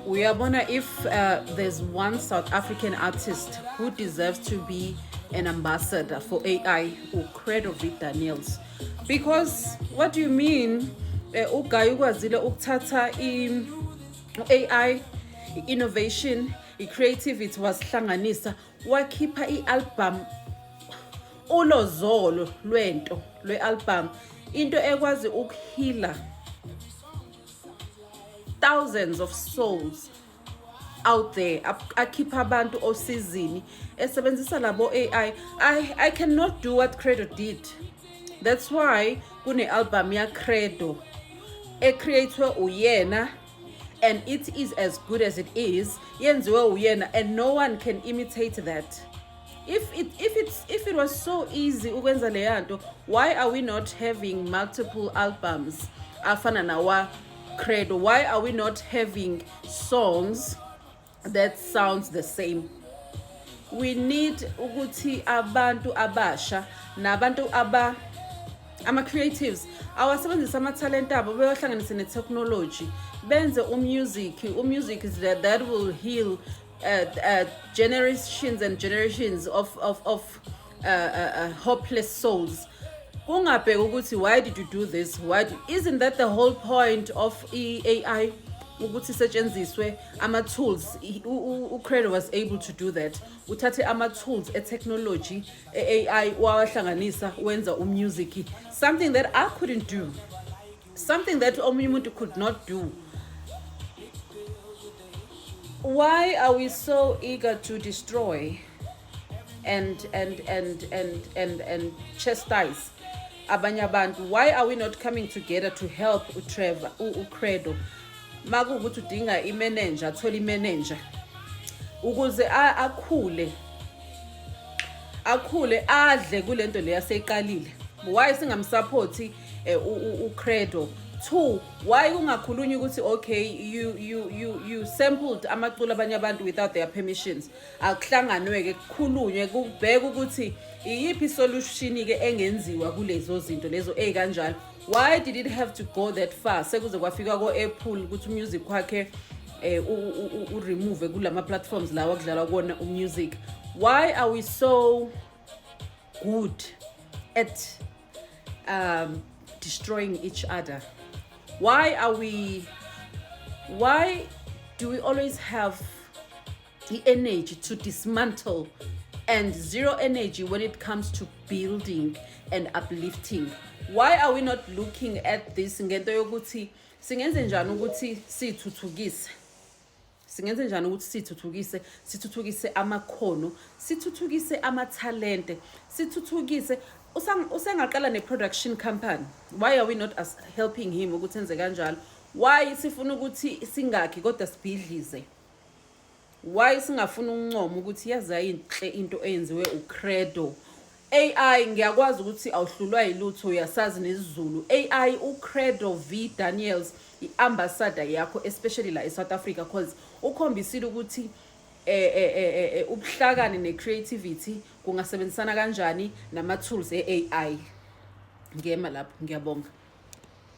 Uyabona, if there's one South African artist who deserves to be an ambassador for AI, uCredo V Daniels. Because what do you mean? Uguy ukwazile ukuthatha i-AI, i-innovation, i-creativity, wasihlanganisa, wakhipha i-album, ulozolo lwento lwe-album, into ekwazi ukuheala thousands of souls out there, akhipha abantu osizini esebenzisa labo AI. I cannot do what Credo did. That's why kune album ya Credo ecreatewe uyena, and it is as good as it is. Yenziwe uyena and no one can imitate that. If it was so easy ukwenza leyanto, why are we not having multiple albums afana nawa Credo? Why are we not having songs that sounds the same? We need ukuthi abantu abasha nabantu aba ama-creatives awasebenzise amathalente abo, bewahlanganise ne-technology, benze umusic. Umusic is that will heal generations and generations of hopeless souls. Kungabheki ukuthi why did you do this, why do, isn't that the whole point of i-AI, ukuthi isetshenziswe ama-tools? UCredo was able to do that. Uthathe ama-tools e-technology e-AI, wawahlanganisa, wenza umusic, something that I couldn't do, something that omunye umuntu could not do. Why are we so eager to destroy and chastise abanye abantu? Why are we not coming together to help uTrevor, uCredo? Makuwukuthi udinga imanager, athole imanager ukuze akhule, akhule, adle kulento le yaseyiqalile. Why singamsupporti uCredo? Two, why kungakhulunywa ukuthi okay, you sampled amaculo abanye abantu without their permissions? Akuhlanganwe-ke, kukhulunywe, kubheke ukuthi iyiphi solution-ke engenziwa kulezo zinto lezo ey'kanjalo. Why did it have to go that far, sekuze kwafika ko-Apple ukuthi umusic wakhe uremove kulama platforms lawa kudlalwa kuwona umusic? Why are we so good at destroying each other? Why do we always have the energy to dismantle and zero energy when it comes to building and uplifting? Why are we not looking at this ngento yokuthi singenze njani ukuthi sithuthukise, singenze njani ukuthi sithuthukise, sithuthukise amakhono, sithuthukise amathalente, sithuthukise? Usengaqala ne-production company. Why are we not as helping him ukuthi enze kanjalo? Why sifuna ukuthi singakhi kodwa sibhidlize? Why singafuni ukuncoma ukuthi yazi yayinhle into eyenziwe uCredo? AI, ngiyakwazi ukuthi awuhlulwa yilutho, uyasazi nesiZulu. AI, uCredo V Daniels i-ambassador yakho, especially la eSouth Africa, cause ukhombisile ukuthi ubuhlakani ne-creativity kungasebenzisana kanjani nama-tools e-AI. Ngiyema lapho, ngiyabonga.